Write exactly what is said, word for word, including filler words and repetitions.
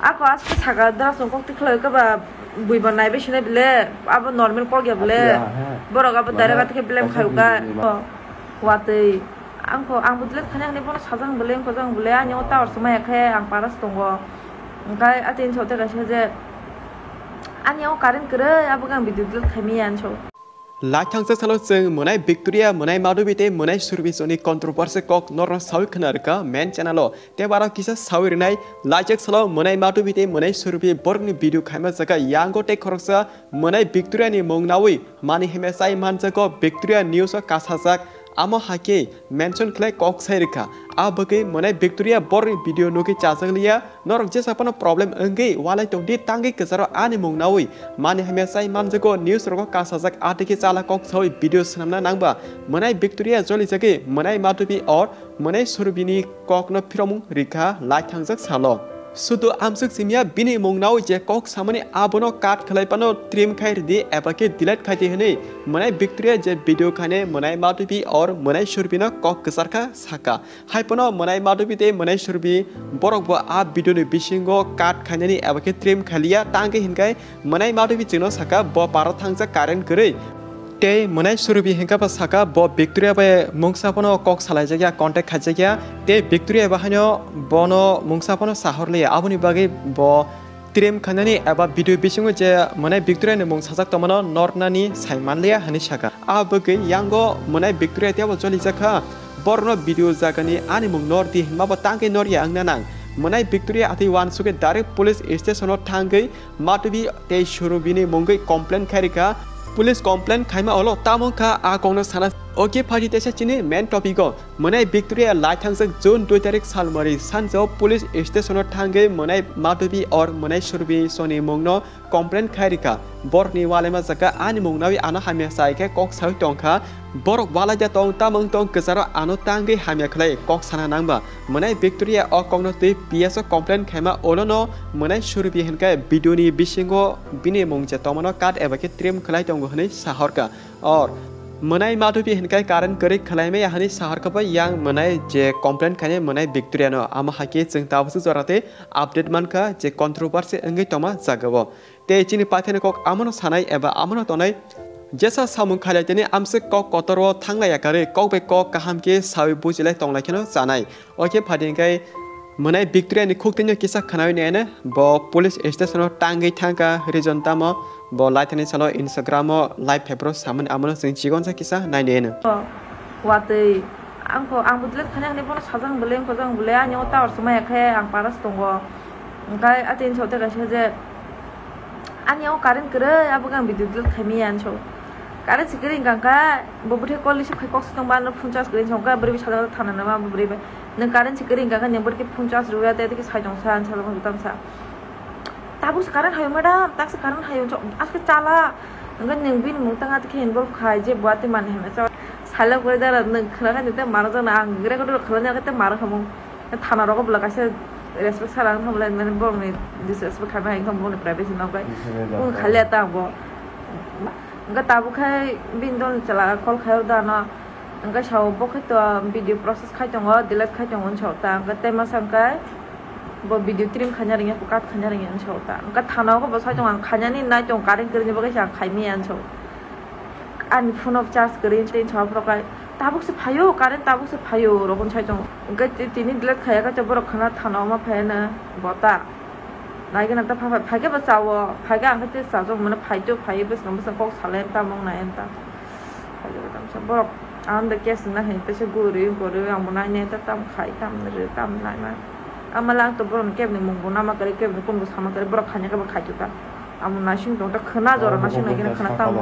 Ako aske saka dara song kok tikhlai ka ba bui ba nai be sine bile abo normal kok ya bile. Atia, he. Borok abo mane direct atikhe blame khayo ka. Watwi angkho ang bo delete khaina hwnwi bono sajak bwle wngkha jang bwle ani o tower swmai khe ang paras tongo. Hwnkhe atini saote kaisa je ani o current kwrwi abo ang video delete khaimaya ani sao. Laithangsa salo chwng mwnai Victoria, mwnai Madhubi tei mwnai Surbhi soni controversy kok norno sawi khna rwkha main channel o. Tei baro kisa sawi rwnai laijak salo mwnai Madhubi tei mwnai Surbhi borokni video khaima jaga yango tei khoroksa mwnai Victoria ni mung nawi mani heme sai manjago Victoria news o kasajak. Amo hakhe mention khlai kok sai rwkha. A bagwi mwnai Victoria borokni video nugwi chajak liya. Norok jesa phano problem wngwi walai tongdi tangwi kwcharo ani mung nawi mani hamya sai manjago news rogo kasajak atiki chala kok sawi video swnamna nangba mwnai Victoria jolijagwi mwnai Madhubi or mwnai Surbhini kokno phiromung rikha lai thangjak salo. Sudu amsuk simya bini mung nawi je kok samani abono cut khlai phano trim khai ridi eba khe delete khai di hwnwi mwnai Victoria je video khaine mwnai Madhubi or mwnai Surbhino kok kwcharkha saka. Hai phano mwnai Madhubi tei mwnai Surbhi borok bo a video ni bisingo cut khainani eba khe trim khaliya tangwi hinkai mwnai Madhubi chwngno saka bo paro thangjak current kwrwi. Tei mwnai Surbhi hinkha ba saka bo Victoria bai mungsa phano kok salaijakya contact khaijakya tei Victoria bo haino bono mungsa phano sahorliya aboni bagwi bo trim khainani eba video bisingo je mwnai Victoria ni mung sajak tongmano nornani sai manliya hinwi saka. A bagwi yango mwnai Victoria teibo cholijakha. Borno video jagani ani mung nordi hinma bo tangwi norya wngna nang. Mwnai Victoria atwi wansugwi direct police station o thangwi Madhubi tei Surbhini mungwi complain khairikha. Police complain khaima olo tamo wngkha a kokno sana. Oke phaidi teisa chini main topic o. Mwnai Victoria lai thangjak June dui tarik salmari sanjao police station o thangwi mwnai Madhubi or mwnai Surbhi soni mungno complain khai rikha. Borokni walaima jaga ani mung nawi ano hamya chai khe kok sawi tongkha. Borok walai da tong tamung tong kwcharo ano tangwi hamya khlai kok sana nangba. Mwnai Victoria o kokno twi P S o complain khaima olono mwnai Surbhi hinkhe video ni bisingo bini mung je tongmano cut eba khe trim khlai tongo hwnwi sahorkha. Or mwnai Madhubi hinkhe current kwrwi khlaimaya hwnwi sahorkha bai yang mwnai je complain khainai mwnai Victoria no. Amo hakhe chwng tabukhe jora tei update mankha je controversy wngwi tongma jagao. Tei chini paithakni kok amono sanai eba amono tonai. Jesa samung khailai tini amswk kok kotor o thanglai yakarwi kok bai kok kaham khe sawi bujilai tonglai kheno chanai. Oke phadi hinkhe mwnai Victoria ni khuk tini kisa khnawi nene bo police station o tangwi thangkha reason tamo bo lai thani salo Instagram o live phebro samani amono chwng chikonsa kisa nai nene. Watwi angkho ang bo delete khaina hwnwi bono sajak bwle wngkha jang bwle ani o tower swmai khe ang paras tongo. Hwnkhe atini saote kaisa je ani o current kwrwi abo ang video delete khaimaya ani sao. Current se kwrwi hwnkha khe bo bwthai call receive khai kok se tongba ano phone charge kwrwi wngkha bwrwi bai sajak thana nama bwrwi bai. Nwng current se kwrwi hwnkha khe nwng bwrwi khe phone charge rwya tei tei khe sai tongsa ani sajak tangsa. Tabuk se current hayo madam, tak se current hayo aske chala. Hwnkhe nwng bini mung tanga tei khe involve khai je bo atwi mani hwnwi sa. Silent kwrwi dara nwng khwna khe nwng tei maro jana ang record rok khwlani khe tei maro khamung. Thana rogo bwla kaisa respect sara wngkha bwle mane borokni disrespect khaima hai wngkha borokni privacy no khe. Bini khalia ta bo. Hwnkhe tabuk khai bini dol chwla call khai o da no. Hwnkhe sao bo khe to video process khai tongo, delete khai tongo hwn sao ta. Hwnkhe tei masa hwnkhe bo video trim khaina rwngya, cut khaina rwngya hwn sao ta. Hwnkhe thana o bo sai tongo ang khainani nai tongo, current kwrwini bagwi se ang khaimaya hwn sao. Ani phone o charge kwrwi tei sao borok khai tabuk se phaio, current tabuk se phaio, rokon sai tongo. Hwnkhe ti-, tini delete khaiya khe borok khna thana o ma phaiya no bo ta. Nai gana ta phai, phai khe bo chao, phai khe ang khe tei chajak mano, phai to phai bwswk bwswk kok salai ta mong nai ta. Phai khe bo tamsa borok ang da case na hai tesa guri guri ang bo nai nai ta tam khai tam ri tam nai ma. Ama lang to borok kebni mung bo nama kari kebni kun bo sama kari borok khanya khe bo khai to ta. Amo nasing tong ta khna jora nasing nai gana khna tam.